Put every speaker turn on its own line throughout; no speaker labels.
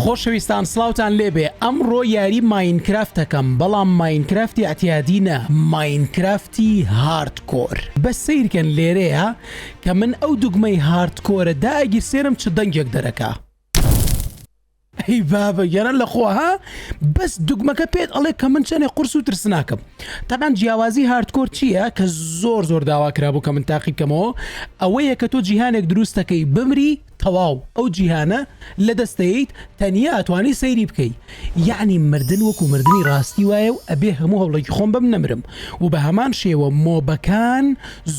خۆشەویستان سڵاوتان لێبێ ئەمڕۆ یاری ماینکرافت ئەکەم بەڵام ماینکرافتی ئەعتیادی نا ماینکرافتی hardcore بەس سەیرکەن لێرەیە کە من ئەو دوگمەی hardcore ە دائەگیرسێنم چ دەنگێک دەرەکا. ئەی بابە گیانە لە خۆ ها بەس دوگمەکە پێت ئەڵێ کە من چەنێ قورس و ترسناکەم تەبان جیاوازی hardcore چییە کە زۆر زۆر داوا کرابوو کە من تاقی بکەمەوە ئەوەیە کە تۆ جیهانێک دروستەکەی بمری تەواو ئەو جیهانە لە دەستەیت تەنیا ئەتوانی سەیری بکەی یعنی مردن وەکو مردنی ڕاستی وایە و ئەبێ هەموو هەوڵێکی خۆم بەم نەمرم و بە هەمان شێوە mob ەکان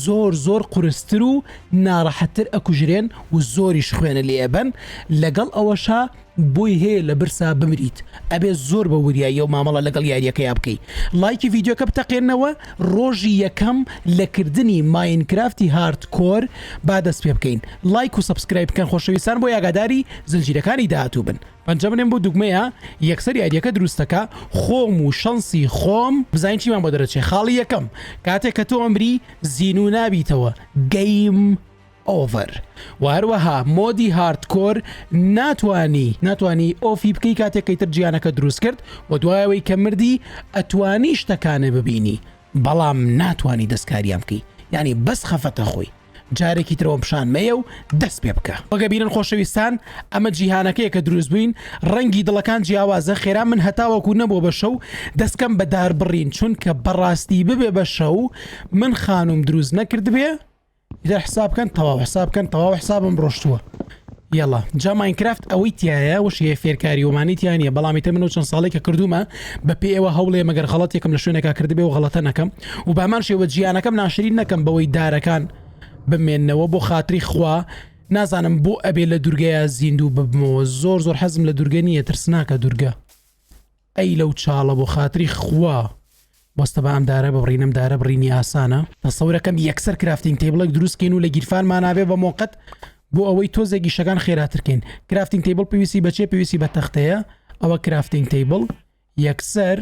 زۆر زۆر قورستر و ناڕەحەتتر ئەکوژرێن و زۆریش خوێنە لێ ئەبەن لەگەڵ ئەوەشا بۆی هەیە لە برسا بمریت ئەبێ زۆر بە وریاییەوە مامەڵە لەگەڵ یاریەکەیا بکەی ڵایکی ڤیدیۆکە بتەقێنەوە ڕۆژی یەکەم لە کردنی ماینکرافتی hardcore با دەست پێ بکەین ڵایک و subscribe بکەن خۆشەویستان بۆ ئاگاداری زنجیرەکانی داهاتوو بن پەنجە بنێم بۆ دوگمەیە یەکسەر یاریەکە دروستەکە خۆم و شەنسی خۆم بزانین چیمان بۆ دەرەچێ خاڵی یەکەم کاتێک کە تۆ ئەمری زینوو نابیتەوە game over وە هەروەها mode ی hardcore ناتوانی ناتوانی off ی بکەی کاتێک کەیتر جیانەکە دروست کرد و دوایەوەی کە مردی ئەتوانی شتەکانە ببینی بەڵام ناتوانی دەستکاریان بکەی یعنی بەس خەفەتە خۆی جارێکی ترەوە پیشان مەیە و دەست پێ بکە وەگە بینن خۆشەویستان ئەمە جیهانەکەیە کە دروست بووین ڕەنگی دڵەکان جیاوازە خێرا من هەتاوەکو نەبووە بە شەو دەستکەم بە دار بڕین چونکە بەڕاستی ببێ بە شەو من خانوم دروست نەکردبێ ئیتر حساب بکەن تەواو حساب بکەن تەواو حسابم ڕۆشتووە یاڵا جا ماینکرافت ئەوەی تایە وشی هەیە فێرکاری ومانی تیا نییە بەڵام ئیتر من چەند ساڵێک کە کردومە بە پێ ئێوە هەوڵێ مەگەر غەڵەتێکم لە شوێنێکا کردبێ و غەڵەتە نەکەم و بامان شێوە جیانەکەم ناشرین نەکەم بەوەی دارەکان بمێنەوە بۆ خاتری خوا نازانم بۆ ئەبێ لە دوورگەیە زیندوو ببمەوە زۆر زۆر حەزم لە دوورگە نییە ترسناکە دوورگە ئەی لەو چاڵە بۆ خاتری خوا وەستە با ئەم دارە ببڕین ئەم دارە بڕینی ئاسانە تەسەورەکەم یەکسەر crafting table ێک دروستکەین و لە گیرفانمانابێ بە مۆقەت بۆ ئەوەی تۆزێک ئیشەکان خێراترکەین crafting table پێویستی بەچێ پێویستی بە تەختەیە ئەوە crafting table یەکسەر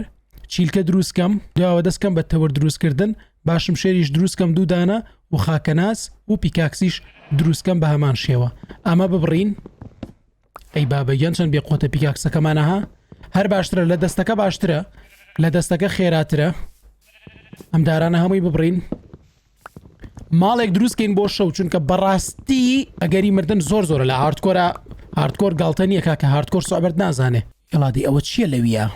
چیلکە دروستکەم دواوە دەستکەم بە تەور دروستکردن باشم شێریش دروستکەم دوو دانە و خاکەناس و pickaxe یش دروستکەم بە هەمان شێوە ئەمە ببڕین ئەی بابە گیان چەند بێقوەتە pickaxe ەکەمانە ها هەر باشترە لە دەستەکە باشترە لە دەستەکە خێراترە ئەم دارانە هەمووی ببڕین ماڵێک دروستکەین بۆ شەو چونکە بەڕاستی ئەگەری مردن زۆر زۆرە لە hardcore ە hardcore گاڵتە نییە کاکە hardcore سوعبەت نازانێ یڵادی ئەوە چییە لەویە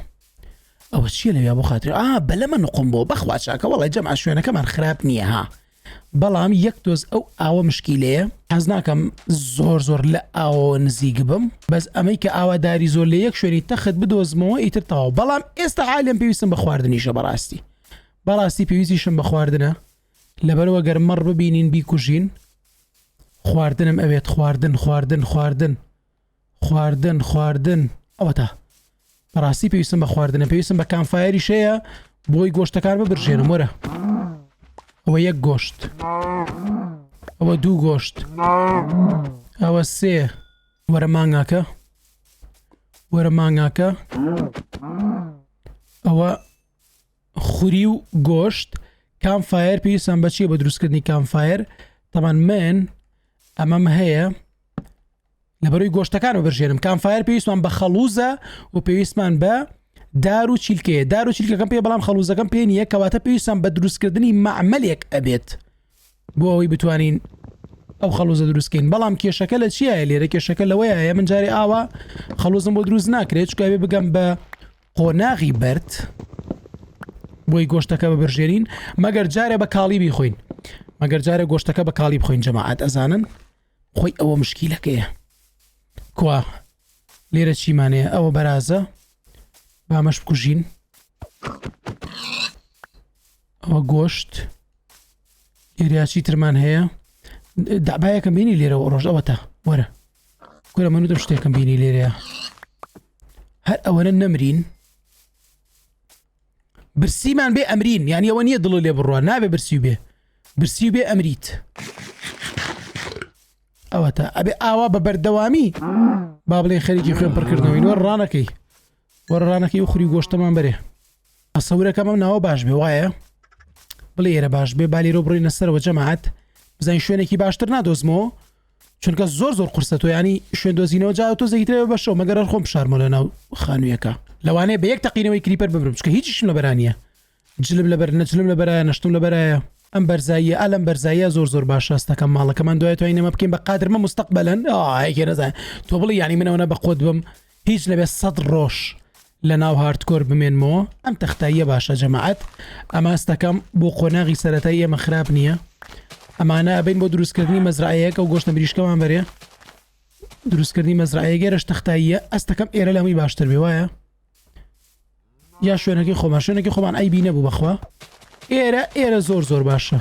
ئەوە چییە لەویا بۆ خاتری ئا بەلەمە نقم بۆ بەخوا چاکە وەڵی جەمع شوێنەکەمان خراپ نییە ها بەڵام یەک تۆز ئەو ئاوە مشکیلەیە حەز ناکەم زۆر زۆر لە ئاوەوە نزیک بم بەس ئەمەی کە ئاوا داری زۆر لە یەک شوێنی تەخت بدۆزمەوە ئیتر تەواو بەڵام ئێستا عالم پێویستم بە خواردنیشە بەڕاستی بەڕاستی پێویستیشم بە خواردنە لەبەرەوە گەر مەڕ ببینین بیکوژین خواردنم ئەوێت خواردن خواردن خواردن خواردن خواردن ئەوەتا بەڕاستی پێویستم بە خواردنە پێویستم بە campfire یش هەیە بۆی گۆشتەکان ببرژێنم وەرە ئەوە یەک گۆشت ئەوە دوو گۆشت ئەوە سێ وەرە مانگاکە وەرە مانگاکە ئەوە خوری و گۆشت campfire پێویستان بەچیە بە دروستکردنی campfire تەمان من ئەمەم هەیە لەبەرەوەی گۆشتەکان ببرژێنم campfire پێویستمان بە خەڵوزە و پێویستمان بە دار و چیلکەیە دار و چیلکەکەم پێ بەڵام خەڵوزەکەم پێ نییە کەواتە پێویستان بە دروستکردنی مەعمەلێک ئەبێت بۆ ئەوەی بتوانین ئەو خەڵوزە دروستکەین بەڵام کێشەکە لە چیایە لێرە کێشەکە لەوەیە من جارێ ئاوا خەڵوزم بۆ دروست ناکرێت چکە بێ بگەم بە قۆناغی بەرد بۆی گۆشتەکە ببرژێنین مەگەر جارێ بە کاڵی بیخۆین مەگەر جارێ گۆشتەکە بە کاڵی بخۆین جەماعەت ئەزانن خۆی ئەوە مشکیلەکەیە کوا لێرە چیمانەیە ئەوە بەرازە بامەش بکوژین ئەوە گۆشت لێرە ترمان هەیە دابایەکەم بینی لێرەوە ڕۆژ ئەوە تا وەرە کورە من وتم شتێکم بینی لێرەیە هەر ئەوەنە نەمرین برسیمان بێ ئەمرین یعنی ئەوە نییە دڵ لێ بڕوە نابێ برسی بێ برسی بێ ئەمریت ئەوەتە ئەبێ ئاوا بە بەردەوامی با بڵێن خەریکی خوێن پڕکردنەوەی وەر ڕانەکەی وەرە ڕانەکەی و خوری گۆشتەمان بەرێ ئەسەورەکەم ئەم ناوە باش بێ وایە بڵێ ئێرە باش بێ بالیرۆ بڕینە سەرەوە جەماعەت بزانین شوێنێکی باشتر نادۆزمەوە. چونکە زۆر زۆر قورسە تۆ ینی شوێن دۆزینەوە جا تۆ زەیترەوە بە شەو مەگەر خۆم بشارمە لە ناو خانوویەکە لەوانەیە بە یەک تەقینەوەی creeper بمرم چونکە هیچیشم لەبەرانیە جلم لەبەر نەجلم لەبەرایە نەشتم لەبەرایە ئەم بەرزاییە ئەلم بەرزاییە زۆر زۆر باشە هەستەکەم ماڵەکەمان دوای توانین ئەمە بکەین بە قادرمە مستەقبەلەن ئاکێ نەزانێت تۆ بڵێ یانی منەوە بە قۆت بم هیچ نەبێت سەد ڕۆژ لە ناو hardcore بمێنمەوە ئەم تەختاییە باشە جەماعەت ئەمە هەستەکەم بۆ قۆناغی سەرەتای ئێمە خراپ نییە ئەمانە ئەبین بۆ دروستکردنی مەزرعەیەک ئەو گۆشتە مریشکەمان بەرێ دروستکردنی مەزرعەیەک ئێرەش تەختاییە ئەستەکەم ئێرە لە هەمووی باشتر بێ وایە یا شوێنەکەی خۆمان شوێنەکەی خۆمان ئەیبی نەبوو بەخوا ئێرە ئێرە زۆر زۆر باشە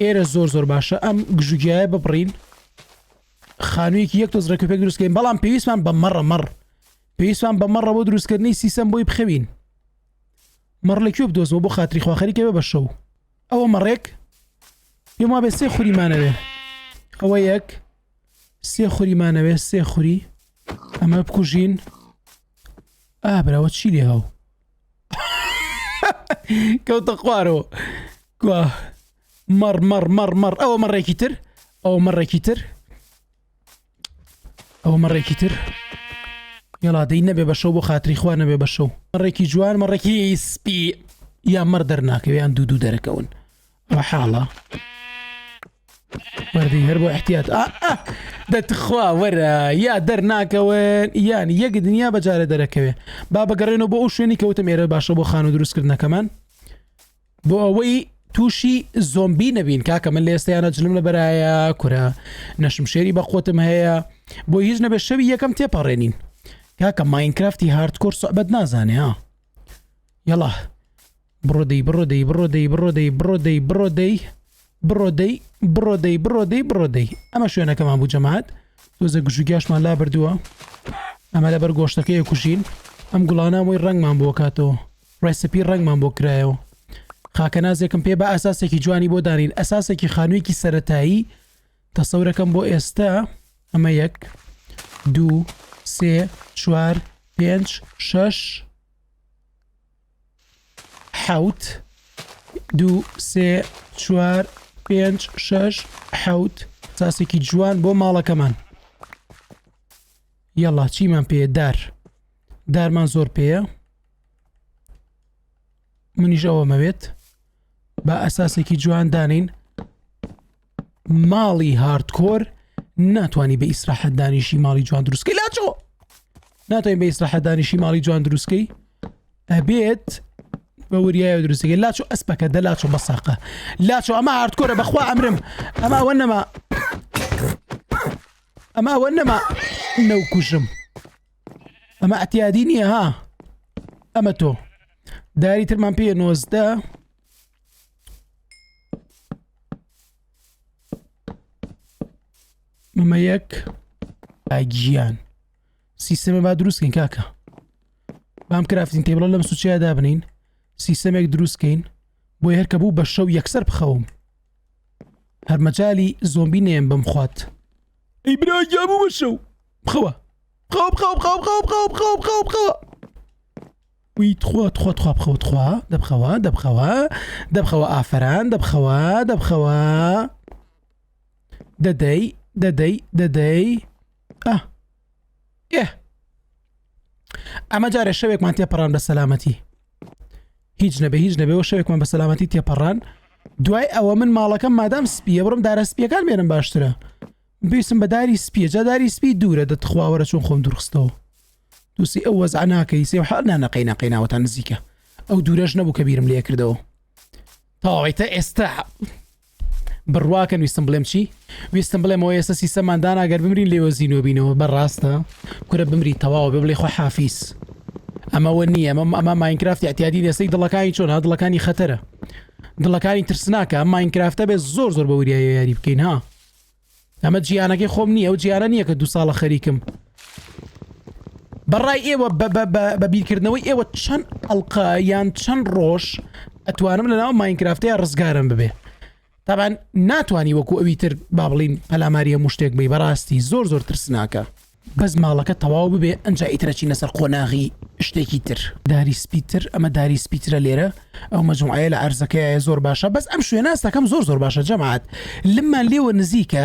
ئێرە زۆر زۆر باشە ئەم گژوگیایە ببڕین خانوویەکی یەک تۆز ڕێکوپێک دروستکەین بەڵام پێویستمان بە مەڕە مەڕ پێویستمان بە مەڕە بۆ دروستکردنی سیسەم بۆی بخەوین مەڕ لە کوێ بدۆزمەوە بۆ خاتری خوا خەریکە بێ بە شەو ئەوە مەڕێک پێم وابێ سێ خوریمانەوێ ئەوە یەک سێ خوریمانەوێ سێ خوری ئەمە بکوژین ئا براوە چی لێ هاو کەوتە خوارەوە کوا مەڕ مەڕ مەڕ مەڕ ئەوە مەڕێکی تر ئەوە مەڕێکی تر ئەوە مەڕێکی تر یاڵا دەی نەبێ بە شەو بۆ خاتری خوا نەبێ بە شەو مەڕێکی جوان مەڕێکی سپی یا مەڕ دەرناکەوێ یان دوو دوو دەرەکەون ئەوە حاڵە وەردی هەر بۆ احتیاط دەتخوا وەرە یا دەرناکەون یان یەک دنیا بەجارە دەرەکەوێ با بگەڕێنەوە بۆ ئەو شوێنی کەوتم ئێرە باشە بۆ خانوو دروستکردنەکەمان بۆ ئەوەی تووشی زۆمبی نەبین کاکە من لە ئێستایانە جلم لە بەرایە کورە نەشمشێری بە قوتم هەیە بۆ هیچ نەبێت شەوی یەکەم تێپەڕێنین کاکە ماینکرافتی hardcore سوعبەت نازانێ ها یەڵا بڕۆ دەی بڕۆ دەی بڕۆ دەی بڕۆ دەی بڕۆ دەی بڕۆ دەی بڕۆ دەی بڕۆ دەی بڕۆ دەی بڕۆ دەی ئەمە شوێنەکەمان بوو جەماعەت تۆزە گژوگیاشمان لا بردووە ئەمە لەبەر گۆشتەکەی کوژین ئەم گوڵانە وی ڕەنگمان بۆ کاتەوە recipe ڕەنگمان بۆ کرایەوە خاکەنازێکم پێ بە ئەساسێکی جوانی بۆ دانین ئەساسێکی خانوویەکی سەتایی تەسەورەکەم بۆ ئێستا ئەمە یەک دوو سێ چوار پێنج شەش حەوت دوو سێ چوار پێنج شەش حەوت ساسێکی جوان بۆ ماڵەکەمان یاڵا چیمان پێ دار دارمان زۆر پێیە منیش ئەوە مەوێت با ئەساسێکی جوان دانین ماڵی hardcore ناتوانانی بە ئیسراحەت دانیشی ماڵی جوان دروستکەی لاچۆ ناتوانین بە ئیسراحەت دانیشی ماڵی جوان دروستکەی ئەبێت بە وریایە دروستەکە لاچۆ ئەسپەکە دە لاچۆ بەساقە لاچۆ ئەمە hardcore ە بەخوا ئەمرم ئەمە ئەوە نەما ئەمە ئەوە نەما نەوکوژم ئەمە ئەتیادی نییە ها ئەمە تۆ داری ترمان پێ 19 مەمە یەک ئاگیان سیستەمە با دروستکەین کاکە بام crafting table ە لەم سوچەیە دابنین سیستەمێک دروستکەین بۆی هەرکە بوو بە شەو یەکسەر بخەوم هەرمەجای زۆمبی نێم بم خوات ئەی برا گیان بوو بە شەو بخەوە بخەوە بخەوە بخەوە بخەوە بخەوە بخەوە بخەوە بخەوە وی تخوا تخوا تخوا بخەوە تخوا دەبخەوە دەبخەوە دەبخەوە ئافران دەبخەوە دەبخەوە دەدەی دەدەی دەدەی ئە ئێ ئەمە جارێ شەوێکمان تێپەڕان بە سەلامەتی هیچ نەبێ هیچ نەبێ و شەوێکمان بە سەلامەتی تێپەڕان دوای ئەوە من ماڵەکەم مادام سپیە بڕم دارە سپیەکان بێنم باشترە پێویستم بە داری سپیە جا داری سپی دوورە دەتخوا وەرە چۆن خۆم دوورخستەوە دوسی ئەو وەزع ناکەی سێ حال نانە قەینا قەیناوەتان نزیکە ئەو دوورەش نەبوو کە بیرم لێ کردەوە تەواویتە ئێستا بڕواکەن ویستم بڵێم چی ویستم بڵێمەوە ئێستا سیسەمان دانا گەر بمرین لێوە زینۆبینەوە بەڕاستە کورە بمری تەواو بێ بڵێ خۆ حافیز ئەمەوە نییە ئەمە ئەمە ماینکرافتی اعتیادی دەستەی دڵەکانی چۆن ها دڵەکانی خەتەرە دڵەکانی ترسناکە ئەم ماینکرافتە بێ زۆر زۆر بە وریایە یاری بکەین ها ئەمە جیانەکەی خۆم نییە ئەو جیانە نییە کە دو ساڵە خەریکم بەڕای ئێوە بە بیرکردنەوەی ئێوە چەند ئەڵلقە یان چەند ڕۆژ ئەتوانم لە ناو ماینکرافتەیە ڕزگارم ببێ تابان ناتوانانی وەکو ئەوی تر با بڵین پەلاماری هەموو شتێک بی بەڕاستی زۆر زۆر ترسناکە بەس ماڵەکە تەواو ببێ ئەنجا ئیترەچینە سەر قۆناغی. شتێکی تر. داری سپیتر ئەمە داری سپیترە لێرە ئەو مەجموعەیە لە عەرزەکەیە زۆر باشە بەس ئەم شوێنە هەستەکەم زۆر زۆر باشە جەماعەت لممان لێوە نزیکە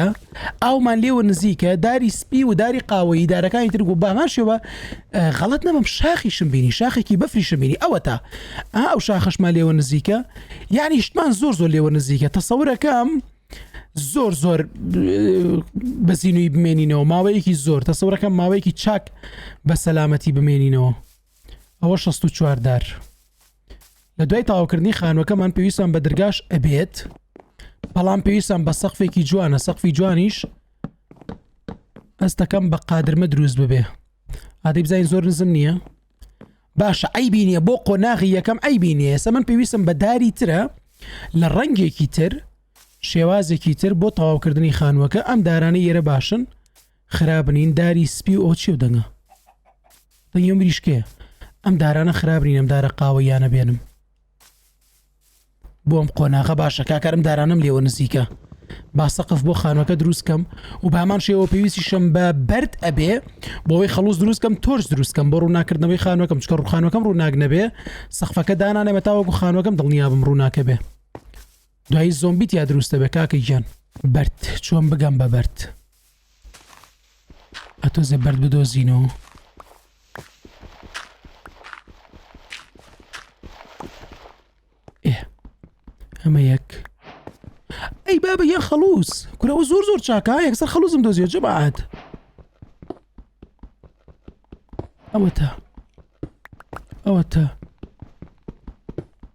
ئاومان لێوە نزیکە داری سپی و داری قاوەیی دارەکانی تر گو بامان شێوە غەڵەت نەبم شاخیشم بینی شاخێکی بەفریشم بینی ئەوەتا ئا ئەو شاخەشمان لێوە نزیکە یعنی شتمان زۆر زۆر لێوە نزیکە تەسەورەکەم زۆر زۆر بە زیینوی بمێنینەوە ماوەیەکی زۆر تەسەورەکەم ماوەیەکی چاک بە سەلامەتی بمێنینەوە ئەوە 64 دار لە دوای تاواکردنی خانوەکەمان پێویستان بە درگاش ئەبێت بەڵام پێویستان بە سەقفێکی جوانە سەقفی جوانیش ئەستەکەم بە قادرمە دروست ببێ ئادەی بزانین زۆر نزم نییە باشە عەیبی نییە بۆ قۆناغی یەکەم عەیبی نییە ئێستا من پێویستم بە داری ترە لە ڕەنگێکی تر شێوازێکی تر بۆ تەواوکردنی خانووەکە ئەم دارانە یێرە باشن خراپ نین داری سپی و ئەو چی و دەنگە دەنگی مریشکەیە ئەم دارانە خراپ نین ئەم دارە قاوەیانە بێنم بۆ ئەم قۆناغە باشە کاکە ئەم دارانەم لێوە نزیکە با سەقف بۆ خانوەکە دروست کەم و بامان شێوە پێویستیشم بە بەرد ئەبێ بۆەوەی خەڵوز دروست کەم تۆرج دروست کەم بۆ ڕووناکردنەوەی خانوەکەم چکە ڕووخانەکەم ڕووناک نەبێ سەقفەکە دانانێمە تاوەکو خانوەکەم دڵنیابم ڕووناکە بێ دوایی زۆمبیت یا دروستە بێ کاکە گیان بەرد چۆن بگەم بە بەرد ئەتۆزێ بەرد بدۆزینەوە ئێ ئەمە یەک ئەی بابە یان خەڵوز کورەوە زۆر زۆر چاکە یەکسەر خەڵوزم دۆزیە جەماعەت ئەوەتە ئەوەتە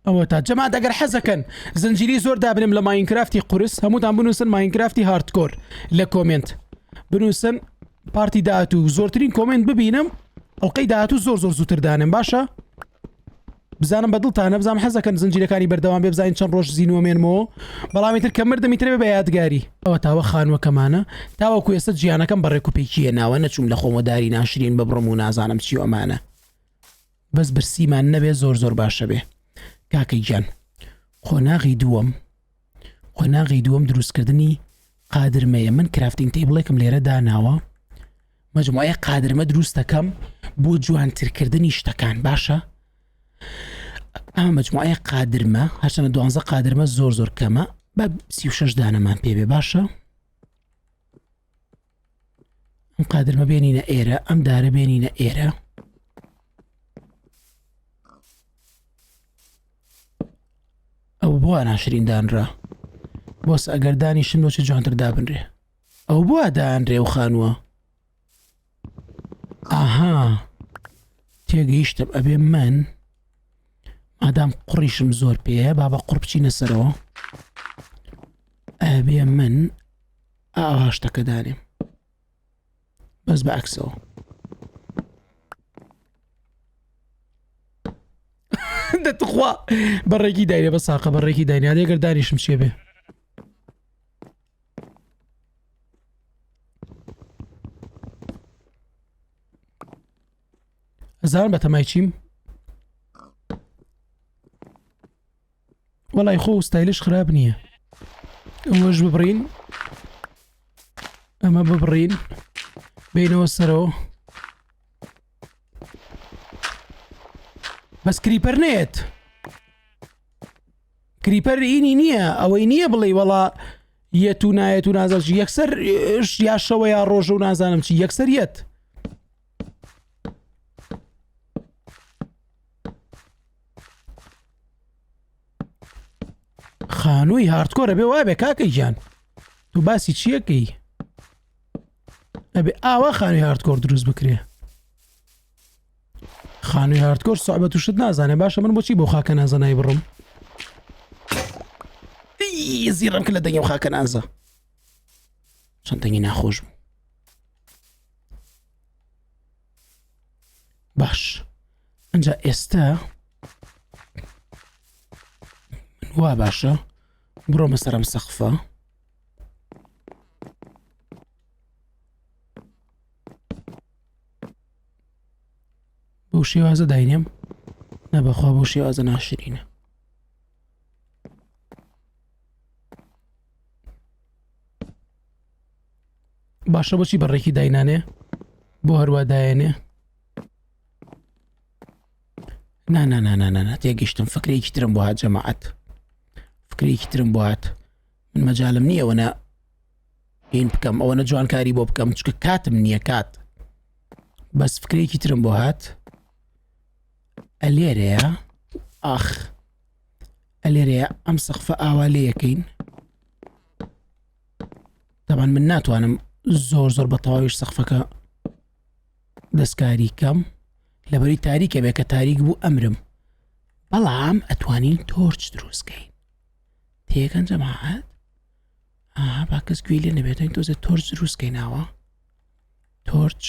ئەوەتا جەماعەت ئەگەر حەزەکەن زنجیری زۆر دابنم لە ماینکرافتی قورس هەمووتان بنووسن ماینکرافتی hardcore لە comment بنووسن part ی داهاتوو زۆرترین comment ببینم ئەڵلقەی داهاتوو زۆر زۆر زووتر دانم باشە بزانم بە دڵتانە بزانم حەزەکەن زنجیرەکانی بەردەوام بێ بزانین چەند ڕۆژ زیینوەمێنمەوە بەڵامی تر کە مردمی ترێ بە یادگاری ئەوە تاوە خانووەکەمانە تاوەکو ئێستا جیانەکەم بە ڕێک و پێکیە ناوە نەچوم لە خۆمە داری ناشرین ببڕم و نازانم چی ئەمانە بەس برسیمان نەبێ زۆر زۆر باشە بێ کاکە گیان قۆناغی دووەم قۆناغی دووەم دروستکردنی قادرمەیە من crafting table ێکم لێرە داناوە مەجموعەیە قادرمە دروست دەکەم بۆ جوانترکردنی شتەکان باشە ئەمە مەجموعەیە قادرمە هەرچەنە دوانزە قادرمە زۆر زۆر کەمە بە 36 دانەمان پێبێ باشە ئەم قادرمە بێنینە ئێرە ئەم دارە بێنینە ئێرە ئەو بۆ ناشرین دانرا بۆس ئەگەر دانیشن بۆچی جوانتر دابنرێ ئەو بۆ دانرێ و خانووە ئاها تێگەیشتم ئەبێ من مادام قڕیشم زۆر پێەیە بابە قڕ بچینە سەرەوە ئەبێ من ئاوا شتەکە دانێم بەس بە عکسەوە دەتخوا بە ڕێکی دایرێ بە ساقە بە ڕێکی داینێ ئەگەر دانیشم چێ بێ ئەزان بەتەمای چیم وەڵای خۆ ستایلش خراپ نییە ئەوەش ببڕین ئەمە ببڕین بینەوە سەرەوە بەس creeper نێت creeper ئینی نییە ئەوەی نییە بڵێ وەڵا یەت و نایەت و نازانم چی یەکسەر یا شەوە یا ڕۆژە و نازانم چی یەکسەر یەت خانووی hardcore ە بێ وابێ کاکە گیان تو باسی چیەکەی ئەبێ ئاوا خانووی hardcore دروست بکرێ خانووی hardcore سوعبەت و شت نازانێ باشە من بۆچی بۆ خاکە نازە نایبڕم زیڕم کرد لە دەنگی و خاکە نازە چەند دەنگی ناخۆش بوو باش ئەجا ئێستا من وا باشە بڕۆمە سەرم سەقفە بەو شێوازە داینێم نە بەخوا بەو شێوازە ناشرینە باشە بۆچی بەڕێکی داینانێ بۆ هەروە دایێنێ. نانانانانە تێگەشتم فکرێکی ترم بۆ هات جەماعەت فکرێکی ترم بۆ هات من مەجالم نییە ئەوەنە هین بکەم ئەوەنە جوانکاری بۆ بکەم چکە کاتم نییە کات بەس فکرێکی ترم بۆ هات ئەلێرەیە ئاخ ئەلێرەیە ئەم سەقفە ئاوا لێ یەکەین تەبان من ناتوانم زۆر زۆر بە تەواویش سەقفەکە دەستکاری کەم لەبەری تاریکە بێ کە تاریک بوو ئەمرم بەڵام ئەتوانین torch دروستکەین تێگەن جەماعەت ئاها با کەس گوێی لێ نەبێتین تۆزێ torch دروستکەیناوە torch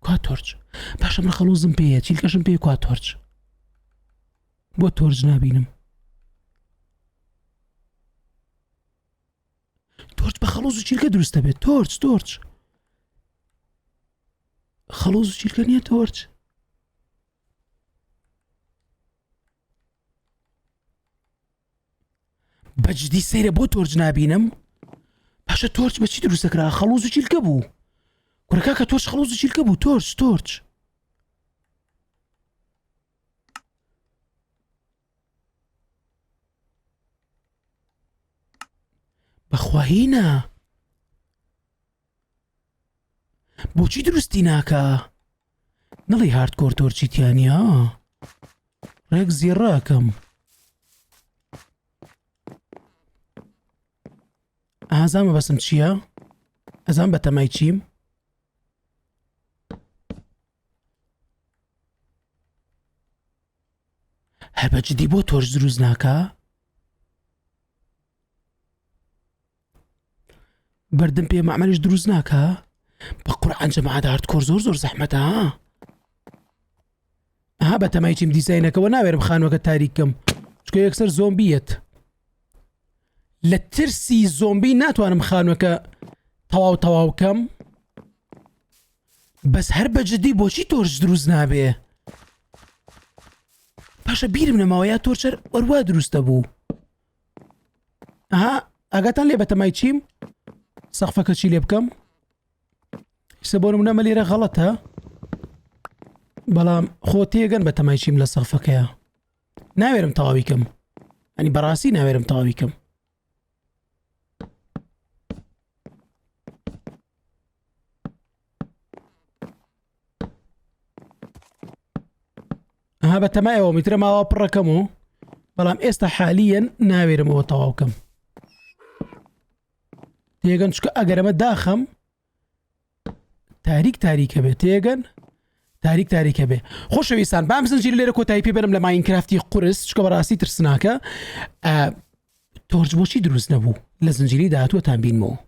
کوا torch باشە من خەڵوزم پێیە چیلکەشم پێ کوا torch بۆ torch نابینم torch بە خەڵوز و چیلکە دروستە بێت torch torch خەڵوز و چیلکە نییە torch بەجدی سەیرە بۆ torch نابینم باشە torch بەچی دروستەکرا خەڵوز و چیلکە بوو کوڕەکە کە torch خەڵوز و چیلکە بوو torch torch بەخواهینە بۆچی دروستی ناکا نەڵی hardcore torch ی تیانە ڕێک زیڕاکەم ئازامە بەسم چییە؟ ئەزان بەتەمای چیم؟ هەر بە جدی بۆ torch دروست ناکا بەردم پێ مەعمەلیش دروست ناکا بە قورعان جەماعەت hardcore زۆر زۆر زەحمەتە ها ها بە تەمای چیم دیزاینەکەەوە ناوێرم خانوەکە تاریکەم چکە یەکسەر زۆمبیەت لە ترسی زۆمبی ناتوانم خانوەکە تەواو تەواو کەم بەس هەر بە جدی بۆچی torch دروست نابێ باشە بیرم نەماوە یا torch ەر وەروا دروستە بوو ئەها ئاگاتان لێ بەتەمای چیم سەقفەکە چی لێ بکەم ئیسە بۆ نمونە ئەمە لێرە غەڵەتە بەڵام خۆ تێگەن بەتەمای چیم لە سەقفەکەیە ناوێرم تەواوی کەم ئەنی بەڕاستی ناوێرم تەواوی کەم ئەها بە تەمایەوە میترە ماوە پڕەکەم و بەڵام ئێستا حالیەن ناوێرمەوە تەواوکەم تێگەن چکە ئەگەرەمە داخەم تاریک تاریکە بێت تێگەن تاریک تاریکە بێ خۆشەویستان بام زنجیر لێرە کۆتایی پێ بەرم لە ماینکرافتی قورس چکە بەڕاستی ترسناکە torch بۆچی دروست نەبوو لە زنجیری داهاتوەتان بینمەوە.